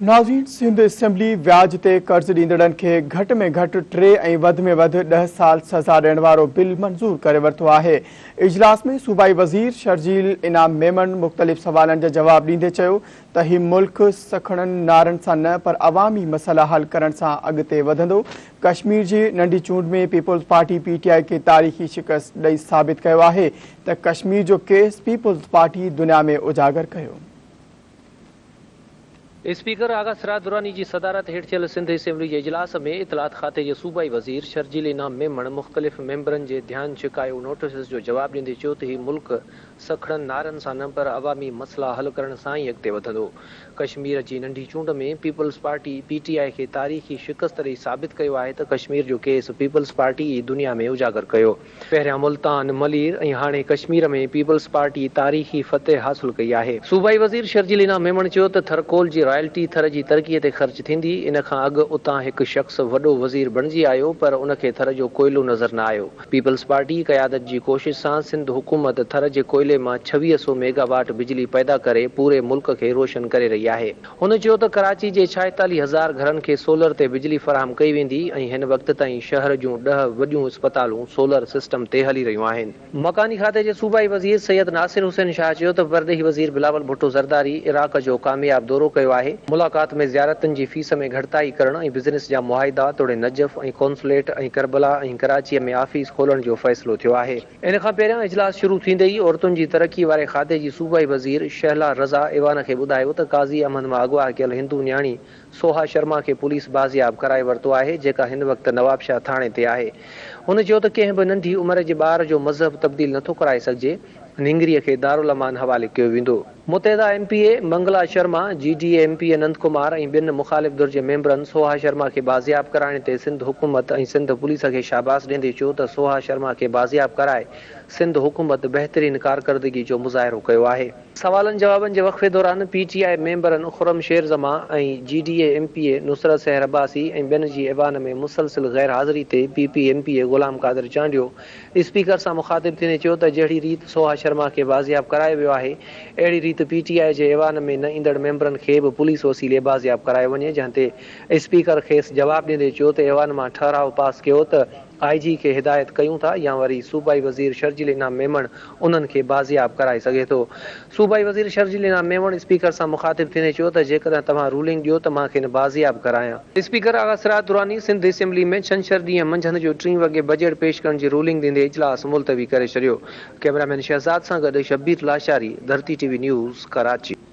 ناظرين سنڌ اسيمبلي وياج تي قرض ڏيندڙن کي گهٽ ۾ گهٽ ٽي ۽ وڌ ۾ وڌ ڏهه سال سزا ڏيڻ وارو بل منظور ڪري ورتو آهي. اجلاس ۾ صوبائي وزير شرجيل انعام ميمڻ مختلف سوالن جا جواب ڏيندي چيو ته هي ملڪ سکڻن نعرن سان نه پر عوامي مسئلا حل ڪرڻ سان اڳتي وڌندو، ڪشمير جي ننڍي چونڊ ۾ peoples party P T I کي تاريخي شڪست ڏئي ثابت ڪيو آهي ته ڪشمير جو ڪيس پيپلز پارٽي دنيا ۾ اجاگر ڪيو. اسپيڪر آغا سراج دراني جي صدارت هيٺ ٿيل سنڌ اسيمبلي جي اجلاس ۾ اطلاعات کاتي جي صوبائي وزير شرجيل انعام ميمڻ مختلف ميمبرن جي ڌيان ڇڪايو نوٽيسز جو جواب ڏيندي چيو ته هي ملڪ سکڻن نعرن سان نه پر عوامي مسئلا حل ڪرڻ سان ئي اڳتي وڌندو. ڪشمير جي ننڍي چونڊ ۾ پيپلز پارٽي پي ٽي آء کي تاريخي شڪست ڏئي ثابت ڪيو آهي ته ڪشمير جو ڪيس پيپلز پارٽي ئي دنيا ۾ اجاگر ڪيو. پهريان ملتان، ملير ۽ هاڻي ڪشمير ۾ پيپلز پارٽي تاريخي فتح حاصل ڪئي آهي. صوبائي وزير شرجيل انعام ميمڻ چيو ته ٿرڪول جي رائلٽي ٿر جي ترقي تي خرچ ٿيندي، ان کان اڳ اتان هڪ شخص وڏو وزير بڻجي آيو پر ان کي ٿر جو ڪوئلو نظر نه آيو. پيپلز پارٽي قيادت جي ڪوشش سان سنڌ حڪومت ٿر جي ڪوئلي مان 26 سو ميگاواٽ بجلي پيدا ڪري پوري ملڪ کي روشن ڪري رهي آهي. هن چيو ته ڪراچي جي 46 هزار گهرن کي سولر تي بجلي فراهم ڪئي ويندي ۽ هن وقت تائين شهر جون ڏهه وڏيون اسپتالون سولر سسٽم تي هلي رهيون آهن. مڪاني کاتي جي صوبائي وزير سيد ناصر حسين شاهه چيو ته پرڏيهي وزير بلاول ڀٽو زرداري عراق جو ڪامياب دورو ڪيو آهي، ملاقات ۾ زيارتن جي فيس ۾ گهٽتائي ڪرڻ ۽ بزنس جا معاهدا توڙي نجف ۽ قونصليٽ ۽ ڪربلا ۽ ڪراچي ۾ آفيس کولڻ جو فيصلو ٿيو آهي. ان کان پهريان اجلاس شروع ٿيندي ئي عورتن جي ترقي واري کاتي جي صوبائي وزير شهلا رضا ايوان کي ٻڌايو ته قاضي احمد مان اغوا ڪيل هندو نياڻي سوها شرما کي پوليس بازياب ڪرائي ورتو آهي جيڪا هن وقت نوابشاهه ٿاڻي تي آهي. هن چيو ته ڪنهن به ننڍي عمر جي ٻار جو مذهب تبديل نٿو ڪرائي سگهجي، نينگريء کي دارالامان حوالي ڪيو ويندو. Muttahida M P A Mangla Sharma, G D A M P A Nand Kumar ۽ ٻين مخالف ڌر جي ميمبرن سوها شرما کي بازياب ڪرائڻ تي سنڌ حڪومت ۽ سنڌ پوليس کي شاباس ڏيندي چيو ته سوها شرما کي بازياب ڪرائي سنڌ حڪومت بهترين ڪارڪردگي جو مظاهرو ڪيو آهي. سوالن جوابن جي وقفي دوران پي ٽي آء ميمبرن خرم شير زمان ۽ G D A M P A Nusrat Sehar Abbasi ۽ ٻين جي ايوان ۾ مسلسل غير حاضري تي P P M P A Ghulam Qadir Chandio speaker سان مخاطب ٿيندي چيو ته جهڙي ريت سوها شرما کي بازياب ڪرايو ويو آهي اهڙي ريت پي ٽي آء جي ايوان ۾ نه ايندڙ ميمبرن کي به پوليس وسيلي بازياب ڪرايو وڃي جنهن تي اسپيڪر کيس جواب ڏيندي چيو ته ايوان مان ٺهراء پاس ڪيو ته آء جي کي هدايت ڪيون ٿا يا وري صوبائي وزير شرجيل انعام ميمڻ انهن کي بازياب ڪرائي سگهي ٿو. صوبائي وزير شرجيل انعام ميمڻ اسپيڪر سان مخاطب ٿيندي چيو ته جيڪڏهن توهان رولنگ ڏيو ته مان کين بازياب ڪرايان. اسپيڪر آغا سراج دراني سنڌ اسيمبلي ۾ ڇنڇر ڏينهن منجهند جو ٽين وڳي بجيٽ پيش ڪرڻ جي رولنگ ڏيندي اجلاس ملتوي ڪري ڇڏيو. ڪئميرامين شهزاد سان گڏ Shabbir Lashari, Dharti T V news, Karachi.